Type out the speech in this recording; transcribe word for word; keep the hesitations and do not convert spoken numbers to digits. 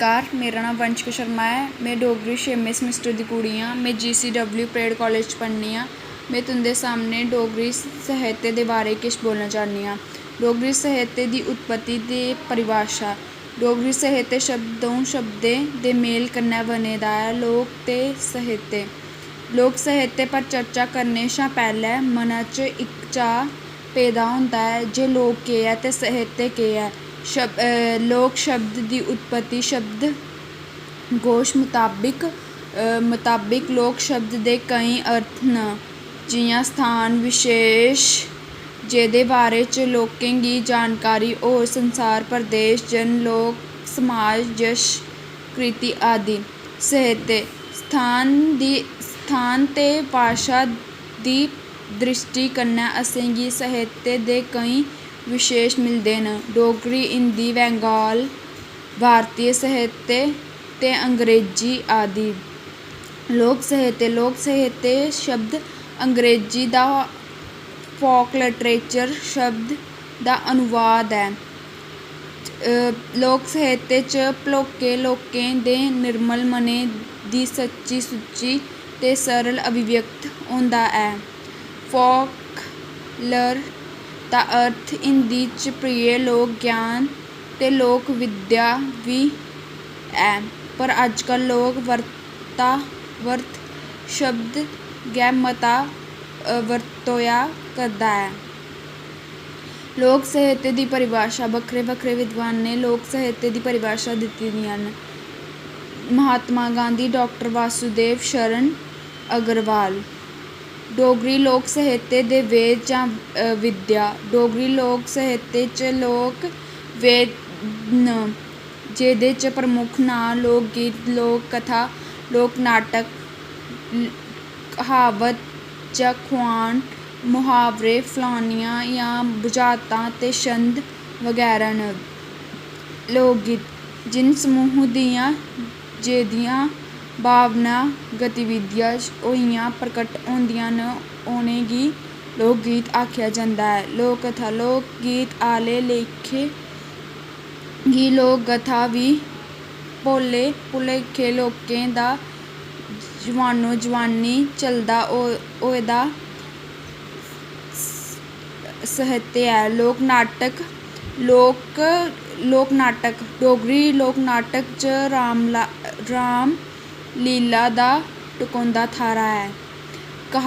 नमस्कार, मेरा नांऽ वंशिका शर्मा ऐ। में डोगरी छेमें semester दी कुड़ी आं। में G C W parade college च पढ़नी आं। में तुं'दे सामनै डोगरी साहित्य दे बारे च किश बोलना चाह्न्नी आं। डोगरी साहित्य दी उत्पत्ति ते परिभाशा। डोगरी साहित्य शब्द द'ऊं शब्दें दे मेल कन्नै बने दा ऐ, लोक ते साहित्य। लोक साहित्य पर चर्चा करने शा पैह्लें मना च इक चाऽ पैदा होंदा ऐ जे लोक केह् ऐ ते साहित्य केह् ऐ। शब-, अ, लोक शब्द दी उत्पत्ति शब्द कोश मताबिक, अ, मताबिक लोक शब्द दे केईं अर्थ न, जि'यां स्थान विशेश, जेह्दे बारे च लोकें गी जानकारी होऐ, संसार, प्रदेश, जन, लोक, समाज, यश, कृति आदि। साहित्य, स्थान दी, स्थान ते भाशा दी द्रिश्टी कन्नै असेंगी साहित्य दे केईं विशेश मिलदे न। डोगरी, हिंदी, बंगाल, भारती साहित्य ते अंग्रेजी आदि। लोक साहित्य, लोक साहित्य शब्द अंग्रेजी दा folk literature शब्द दा अनुवाद ऐ। अ, लोक साहित्य च भलोके लोकें दे निर्मल मनै दी सच्ची-सुच्ची ते सरल अभिव्यक्त होंदा ऐ। Folklore दा अर्थ हिंदी च प्रिय लोक ज्ञान ते लोक विद्या बी ऐ, पर अजकल लोक वर्ता-, वर्त शब्द गै मता, अ, बरतोआ करदा ऐ। लोक साहित्य दी परिभाशा। बक्खरे-बक्खरे विद्वानें लोक साहित्य दी परिभाशा दित्ती दियां न। महात्मा गांधी, डाक्टर वासुदेव शरण अग्रवाल। डोगरी लोक साहित्य दे वेद जां, अ, विद्या। डोगरी लोक साहित्य च लोक वेद न, जेह्दे च प्रमुख न लोक गीत, लोक कथा, लोक नाटक, ल-, क्हावत जां खुआन, मुहावरे, फलानियां जां बुझारतां ते छंद बगैरा न। लोक गीत, जिन समूह दियां जेह्दियां भावना गतिविधियां होइयां प्रकट होंदियां न, उ'नेंगी लोक गीत आखेआ जंदा ऐ। लोक कथा, लोक गीत आह्ले लेखे गी लोक कथा बी भोले भुलेखे लोकें दा जुआनो जुआनी चलदा हो-, होए दा साहित्य ऐ। लोक नाटक, लोक, लोक नाटक, डोगरी लोक नाटक च रामला-, राम लीला दा टकोंदा थाह्रा ऐ। क्हावत,